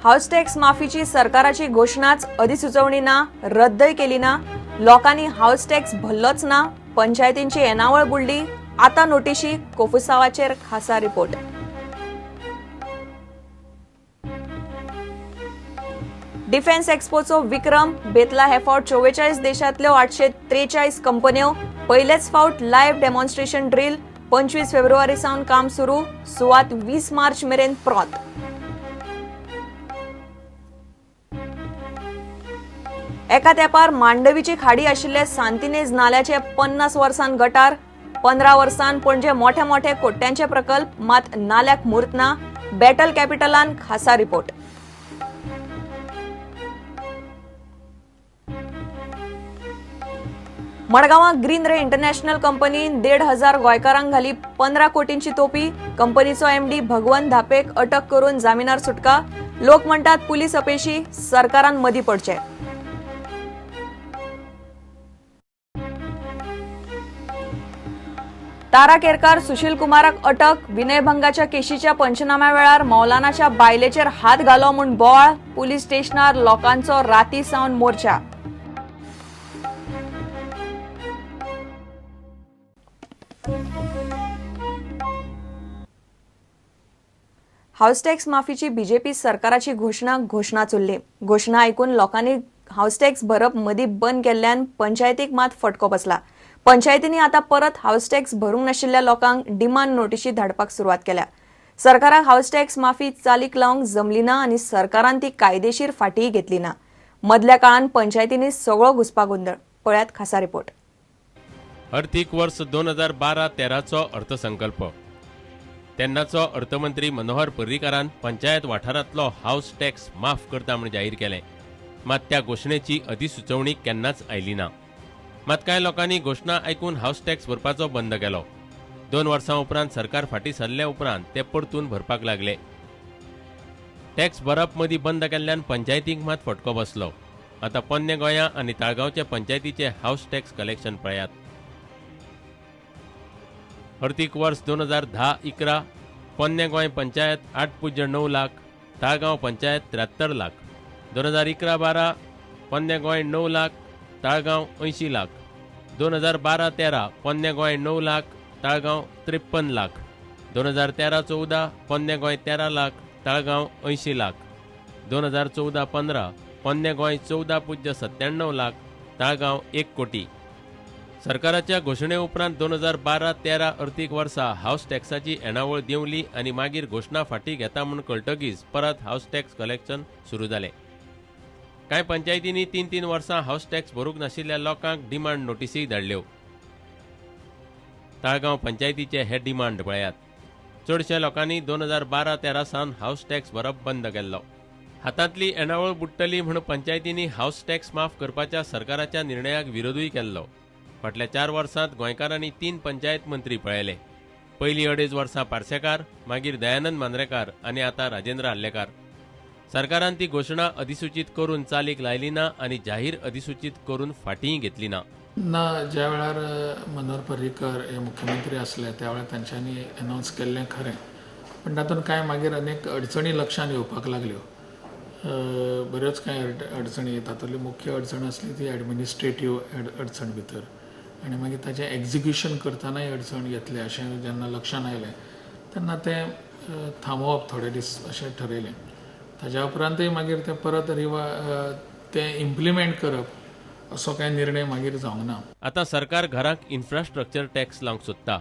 House tax माफीची सरकाराची घोशणाच अधिसुचोवणी ना, रद्दय केली ना. लोकांनी हाऊस टॅक्स भरलोच ना. पंचायतींची येणावळ बुडली, आता नोटिशी. कोफुसावाचेर खासा रिपोर्ट. डिफेन्स एक्स्पोचो विक्रम. बेतला हे फावट 44 देशांतल्यो 843 कंपन्यो. पयलेच फावट लायव्ह डेमॉन्स्ट्रेशन ड्रील. 25 फेब्रुवारी सावन काम सुरू, सुवात 20 मार्च मेरेन प्रोत. एका तेंपार मांडवीची खाडी आशिल्ले सांतिनेज नाल्याचे 50 वर्सान गटार. 15 वर्सान पणजे मोठे मोठे कोट्यांचे प्रकल्प, मात नाल्याक म्हूर्त ना. बॅटल कॅपिटलान खासा रिपोर्ट. मडगांवां ग्रीन रे इंटरनॅशनल कंपनीन 1500 गोंयकारांक घाली 15 कोटींची तोपी. कंपनीचो एमडी भगवन धापेक अटक करून जामिनार सुटका. लोक म्हणटात पुलीस अपेशी, सरकारान मदीं पडचें. तारा केरकार, सुशील कुमाराक अटक. विनयभंगाच्या केशीच्या पंचनाम्या वेळार मौलानाच्या बायलेचेर हात घालो म्हूण बोवाळ. पुलीस स्टेशनार लोकांचो राती सावन मोर्चा. हाऊस टॅक्स माफीची बीजेपी सरकाराची घोशणा घोशणाच उरली. घोशणा आयकून लोकांनी हाऊस टॅक्स भरप मदीं बंद केल्ल्यान पंचायतीक मात फटको बसला. पंचायतींनी आतां परत हाऊस टॅक्स भरूंक नाशिल्ल्या लोकांक डिमांड नोटिशी धाडपाक सुरवात केल्या. सरकाराक हाऊस टॅक्स माफी चालीक लावंक जमली ना आनी सरकारान ती कायदेशीर फाटीय घेतली ना. मदल्या काळान पंचायतींनी सगळो घुस्पागोंदळ. पळयात खासा रिपोर्ट. अर्थीक वर्स 2012-13चो अर्थसंकल्प. तेन्नाचो अर्थमंत्री मनोहर पर्रीकारान पंचायत वाठारांतलो हावस टॅक्स माफ करता म्हूण जाहीर केलें. मात त्या घोशणेची अधिसुचोवणी केन्नाच आयली ना. मात कांय लोकांनी घोशणा आयकून हावस टॅक्स भरपाचो बंद केलो. 2 वर्सां उपरांत सरकार फाटीं सरले उपरांत ते परतून भरपाक लागले. टॅक्स भरप मदीं बंद केल्ल्यान पंचायतींक मात फटको बसलो. आतां पोन्ने गोंया आनी ताळगांवचे पंचायतीचे हावस टॅक्स कलेक्शन पळयात. अर्थीक वर्स 2010-11, पोन्ने गोंय पंचायत 8.09 लाख, ताळगांव पंचायत 73 लाख. 2011-12, पोन्ने गोंय 9 लाख, ताळगांव 80 लाख. 2012-13, पोन्ने गोंय 9 लाख, ताळगांव 53 लाख. 2013-14, पोन्ने गोंय 13 लाख, ताळगांव 80 लाख. 2014-15, पोन्ने गोंय 14.97 लाख, ताळगांव 1 कोटी. सरकाराच्या घोशणे उपरांत 2012-13 अर्थीक वर्सा हावस टॅक्साची येणावळ देंवली आनी मागीर घोशणा फाटीं घेता म्हूण कळटकीच परत हावस टॅक्स कलेक्शन सुरू जालें. कांय पंचायतींनी 3-3 वर्सां हावस टॅक्स भरूंक नाशिल्ल्या लोकांक डिमांड नोटीसीय धाडल्यो. ताळगांव पंचायतीचे हे डिमांड पळयात. चडश्या लोकांनी 2012-13 सावन हावस टॅक्स भरप बंद केल्लो. हातांतली येणावळ बुडटली म्हूण पंचायतींनी हावस टॅक्स माफ करपाच्या सरकाराच्या निर्णयाक विरोधूय केल्लो. फाटल्या 4 वर्सांत गोंयकारांनी 3 पंचायत मंत्री पळयले. पयलीं 2.5 वर्सां पार्सेकार, मागीर दयानंद मांद्रेकार आनी आतां राजेंद्र आर्लेकार. सरकारान ती घोशणा अधिसूचीत करून चालीक लायली ना आनी जाहीर अधिसूचीत करून फाटींय घेतली ना. ना, ज्या वेळार मनोहर पर्रीकर हे मुख्यमंत्री आसले त्या वेळार तांच्यांनी अनावन्स केल्लें खरें, पण तातूंत कांय मागीर अनेक अडचणी लक्षांत येवपाक लागल्यो. बऱ्योच कांय अडचणी. तातूंतली मुख्य अडचण आसली ती एडमिनिस्ट्रेटीव अडचण भितर आनी मागीर ताचें एक्जिक्युशन करतनाय अडचण येतलें अशें जेन्ना लक्षांत आयलें तेन्ना तें थांबोवप थोडे दीस अशें ठरयलें. ताज्या उपरांतय मागीर तें परत तें इम्प्लिमेंट करप असो कांय निर्णय मागीर जावंक ना. आतां सरकार घरांक इन्फ्रास्ट्रक्चर टॅक्स लावंक सोदता.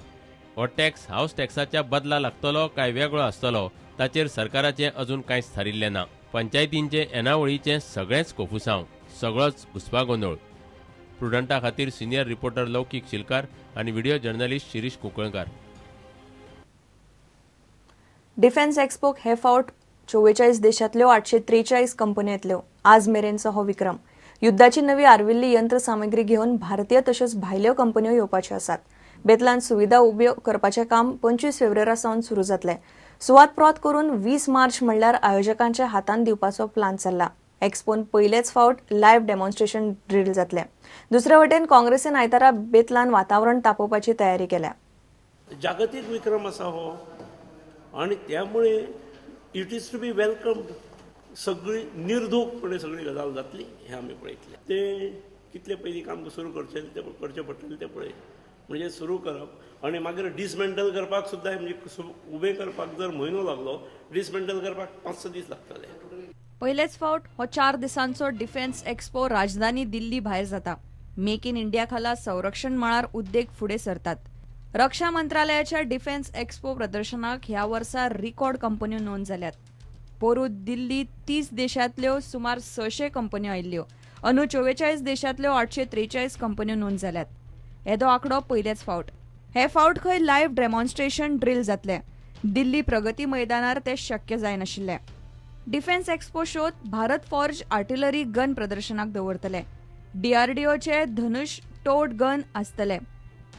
हो टॅक्स हावस टॅक्साच्या बदला लागतलो काय वेगळो आसतलो ताचेर सरकाराचें अजून कांयच थारिल्लें ना. पंचायतींचे येणावळीचें सगळेंच कोफुसांव, सगळोच घुस्पागोंदळ. प्रुडंटा खातीर सिनियर रिपोर्टर लौकीक शिलकार आनी video journalist Shirish Kunkolkar. Defence एक्सपोक हे फावट 44 देशांतल्यो 843 कंपन्यो येतल्यो. आज मेरेनचो हो विक्रम. युद्धाची नवी आर्विल्ली यंत्र सामग्री घेवन भारतीय तश्योच भायल्यो कंपन्यो येवपाच्यो आसात. बेतलान सुविधा उब्यो करपाचें काम 25 फेब्रुवारी सावन सुरू जातलें. सुवात प्रोत करून 20 मार्च म्हणल्यार आयोजकांच्या हातांत दिवपाचो प्लान चल्ला. एक्सपोन पयलेच फावट लायव्ह डेमॉन्स्ट्रेशन ड्रील जातलें. दुसरे वटेन काँग्रेसीन आयतारा बेतलान वातावरण तापोवपाची तयारी केल्या. जागतीक विक्रम आसा हो आनी त्यामुळे it is to be welcomed. सगळी निर्धोकपणे सगळी गजाल जातली हें आमी पळयतले. ते कितले पयलीं काम सुरू करचें तें करचें पडटलें तें पळय, म्हणजे सुरू करप आनी मागीर डिसमेंटल करपाक सुद्दां, म्हणजे उबें करपाक जर म्हयनो लागलो, डिसमेंटल करपाक 5-6 दीस लागतले. पयलेच फावट हो 4 दिसांचो डिफेन्स एक्सपो राजधानी दिल्ली भायर जाता. मेक इन इंडिया खाला संरक्षण मळार उद्देग फुडें सरतात. रक्षा मंत्रालयाच्या डिफेन्स एक्सपो प्रदर्शनाक ह्या वर्सा रिकॉर्ड कंपन्यो नोंद जाल्यात. पोरू दिल्ली 30 देशांतल्यो सुमार 600 कंपन्यो आयिल्ल्यो. अंदू 44 देशांतल्यो 843 कंपन्यो नोंद जाल्यात. येदो आंकडो पयलेच फावट. हे फावट खंय लायव्ह डेमॉन्स्ट्रेशन ड्रील जातलें. दिल्ली प्रगती मैदानार तें शक्य जायनाशिल्लें. डिफेन्स एक्सपो शोत भारत फॉर्ज आर्टिलरी गन प्रदर्शनाक दवरतले. डीआरडीओचे धनुष टोड गन आसतले.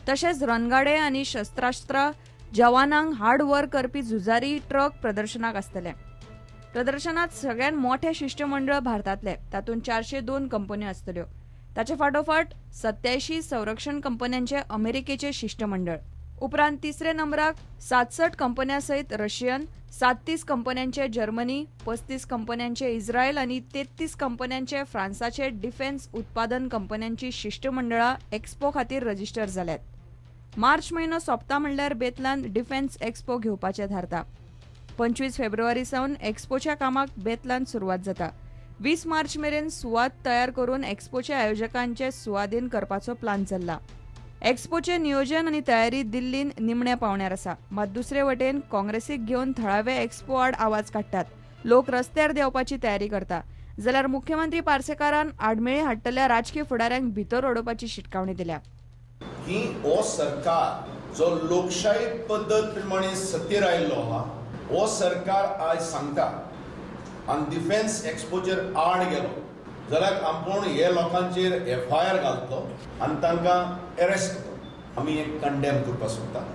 तशेंच रणगाडे आनी शस्त्रास्त्रां जवानांक हार्ड वर्क करपी झुजारी ट्रक प्रदर्शनाक आसतले. प्रदर्शनात सगळ्यात मोठे शिष्टमंडळ भारतांतले, तातूंत 402 कंपन्यो आसतल्यो. ताचे फाटोफाट 87 संरक्षण कंपन्यांचे अमेरिकेचे शिष्टमंडळ. उपरांत तिसरे नंबराक 67 कंपन्यां सयत रशियन, 37 कंपन्यांचे जर्मनी, 35 कंपन्यांचे इस्रायल आनी 33 कंपन्यांचे फ्रांसाचे डिफेन्स उत्पादन कंपन्यांची शिष्टमंडळां एक्सपो खातीर रजिस्टर जाल्यात. मार्च म्हयनो सोंपता म्हणल्यार बेतलान डिफेन्स एक्सपो घेवपाचें थारता. 25 फेब्रुवारी सावन एक्सपोच्या कामाक बेतलान सुरवात जाता. 20 मार्च मेरेन सुवात तयार करून एक्सपोच्या आयोजकांचे सुवादीन करपाचो प्लान चल्ला. एक्सपोचे नियोजन आनी तयारी दिल्लीन निमण्या पावण्यार आसा. मात दुसरे वटेन काँग्रेसीक घेवन थळावे एक्सपो आड आवाज काडटात. लोक रस्त्यार देंवपाची तयारी करता. जाल्यार मुख्यमंत्री पार्सेकारान आडमेळी हाडटल्या राजकीय फुडाऱ्यांक भितर उडोवपाची शिटकावणी दिल्या. की हो सरकार जो लोकशाही पद्दत प्रमाणे सत्तेर आयिल्लो आहा, हो सरकार आयज सांगता आनी डिफेन्स एक्सपोचेर आड गेलो जाल्यार आपूण हे लोकांचेर एफआयआर घालतलो आनी तांकां एरेस्ट करतलो. आमी एक कंडेम करपाक सोदता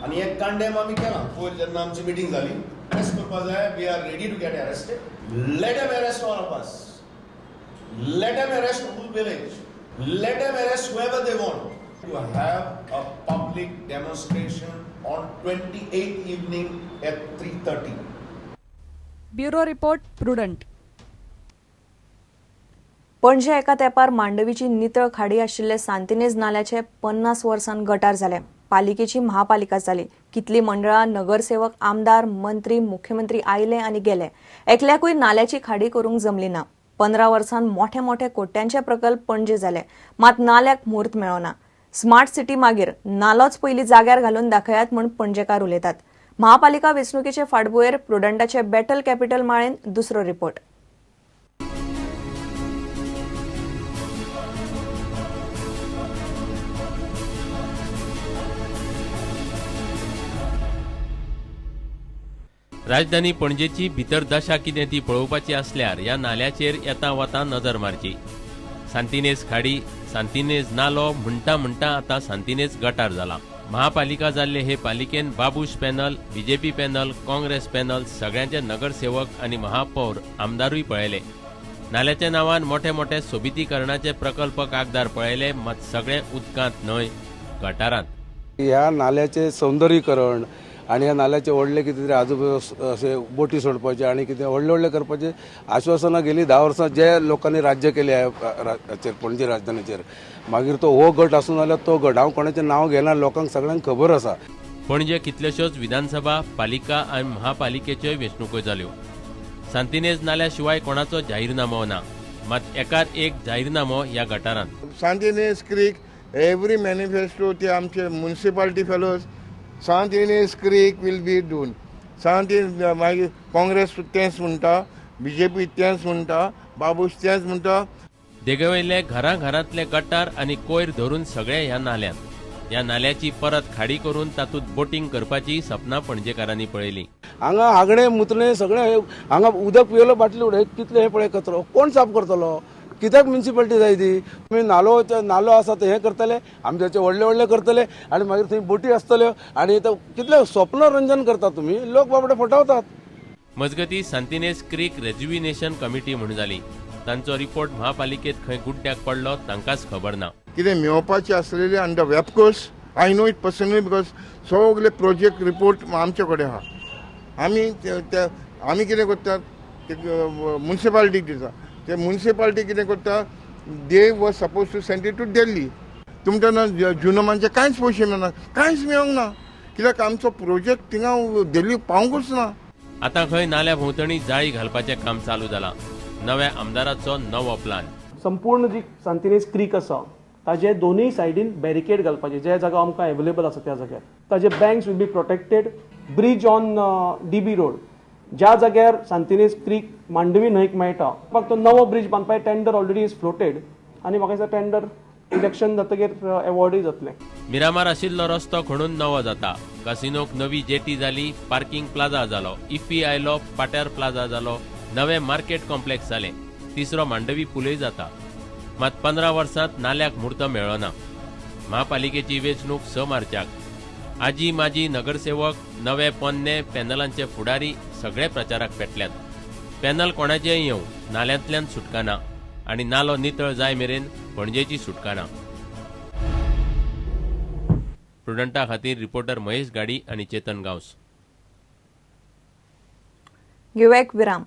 आनी एक कंडेम आमी केलां. पयर जेन्ना आमची मिटींग जाली, अरेस्ट करपाक जाय, we are ready to get arrested. Let them arrest all of us, let them arrest whole village, let them arrest whoever they want. To have a public demonstration on 28th evening at 3:30. Bureau report, Prudent. Panaji एका तेंपार मांडवीची नितळ खाडी आशिल्ले सांतिनेज नाल्याचे 50 वर्सां गटार जाले. पालिकेची महापालिका जाली. कितली मंडळां, नगरसेवक, आमदार, मंत्री, मुख्यमंत्री आयले आनी गेले, एकल्याकूय नाल्याची खाडी करूंक जमली ना. 15 वर्सां मोठे मोठे कोट्यांचे प्रकल्प पणजे जाले, मात नाल्याक म्हूर्त मेळना. स्मार्ट सिटी मागीर नालोच पयली जाग्यार घालून दाखयात म्हूण पणजेकार उलयतात. महापालिका वेंचणुकेचे फाटभुंयेर प्रुडंटाचे बॅटल कॅपिटल माळेन दुसरो रिपोर्ट. राजधानी पणजेची भितर दशा कितें ती पळोवपाची आसल्यार ह्या नाल्याचेर येता वता नजर मारची. सांतिनेज खाडी, सांतिनेज नालो म्हणटा म्हणटा आतां सांतिनेज गटार जाला. महापालिका जाल्ले हे पालिकेन Babush panel, BJP panel, Congress panel सगळ्यांचे नगरसेवक आनी महापौर आमदारूय पळयले. नाल्याच्या नांवान मोठे मोठे सोबितीकरणाचे प्रकल्प कागदार पळयले, मात सगळे उदकांत न्हय, गटारांत. ह्या नाल्याचे सौंदर्यीकरण आनी ह्या नाल्याचे व्हडले कितें तरी आजूबाजू अशे बोटी सोडपाचे आनी कितें व्हडले व्हडले करपाचे आश्वासनां गेली 10 वर्सां जे लोकांनी राज्य केले हाचेर पणजे राजधानीचेर, मागीर तो हो गट आसूं नाल्यार तो गट, हांव कोणाचें नांव घेना, लोकांक सगळ्यांक खबर आसा. पणजे कितल्योश्योच विधानसभा, पालिका आनी महापालिकेच्योय वेंचणुको जाल्यो. सांतिनेज नाल्या शिवाय कोणाचो जाहीरनामो ना, मात एकार एक जाहीरनामो ह्या गटारांत. सांतिनेज क्रीक एवरी मॅनिफेस्टो ते आमचे municipality fellows, Sant Inez creek will be done. सांतिनेज मागीर काँग्रेस तेंच म्हणटा, बीजेपी तेंच म्हणटा, बाबूश तेंच म्हणटा. देगेवयले घरां घरांतले गटार आनी कोयर धरून सगळे ह्या नाल्यांत. ह्या नाल्याची परत खाडी करून तातूंत बोटींग करपाची सपनां पणजेकारांनी पळयली. हांगा आगणे मुतणे सगळे, हांगा उदक पियेलो बाटली उडय, कितले हे पळय कचरो कोण साफ करतलो? कित्याक म्युनिसिपालिटी जाय ती? तुमी नालो नालो आसा ते हें करतले, आमचे व्हडले व्हडले करतले आनी मागीर थंय बोटी आसतल्यो आनी कितले स्वप्न रंजन करता तुमी, लोक बाबडे फटवतात. मजगती सांतिनेज क्रीक रेज्युविनेशन कमिटी म्हूण जाली. तांचो रिपोर्ट महापालिकेत खंय गुड्ड्याक पडलो तांकांच खबर ना. कितें मेळोवपाचें आसलेलें under WAPCOS, I know it personally because सगळे प्रोजेक्ट रिपोर्ट आमचे कडेन आहा. आमी ते आमी कितें करतात ते मुन्सिपालिटीक दिता, ते मुन्सिपालिटी कितें करता, they was suppose to send it to Delhi. तुमकां ना जुनमांचे कांयच पयशे मेळना, कांयच मेळोंक ना, कित्याक आमचो प्रोजेक्ट थिंगा दिल्ली पावंकूच ना. आतां खंय नाल्या भोंवतणी जाळी घालपाचें काम चालू जालां. नव्या आमदाराचो नवो प्लान. संपूर्ण जी सांतिनेज क्रीक आसा ताजे दोनूय सायडीन बॅरिकेड घालपाचे, जे जागा आमकां एवेलेबल आसा त्या जाग्यार. ताजे banks will be protected. Bridge on DB road, ज्या जाग्यार सांतिनेज क्रीक मांडवी न्हंयक मेळटा, फक्त तो नवो ब्रीज बांदपाक टेंडर ऑलरेडी is floated आनी म्हाका दिसता टेंडर इलेक्शन जातकीर एवॉर्डूय जातलें. मिरामार आशिल्लो रस्तो खणून नवो जाता. कासिनोक नवी जेटी जाली, पार्किंग प्लाझा जालो, इफी आयलो, पाट्यार प्लाझा जालो, नवें मार्केट कॉम्प्लेक्स जालें, तिसरो मांडवी पुलय जाता. मात 15 वर्सांत नाल्याक म्हूर्त मेळ्ळो ना. म्हापालिकेची वेंचणूक 6 मार्चाक. आजी माजी नगरसेवक, नवे पोन्ने पॅनलांचे फुडारी सगळे प्रचाराक पेटल्यात. पॅनल कोणाचेय येवं, नाल्यांतल्यान सुटका ना आनी नालो नितळ जाय मेरेन पणजेची सुटका ना. प्रुडंटा खातीर रिपोर्टर महेश गाडी आनी चेतन गांवस. घेवया एक विराम.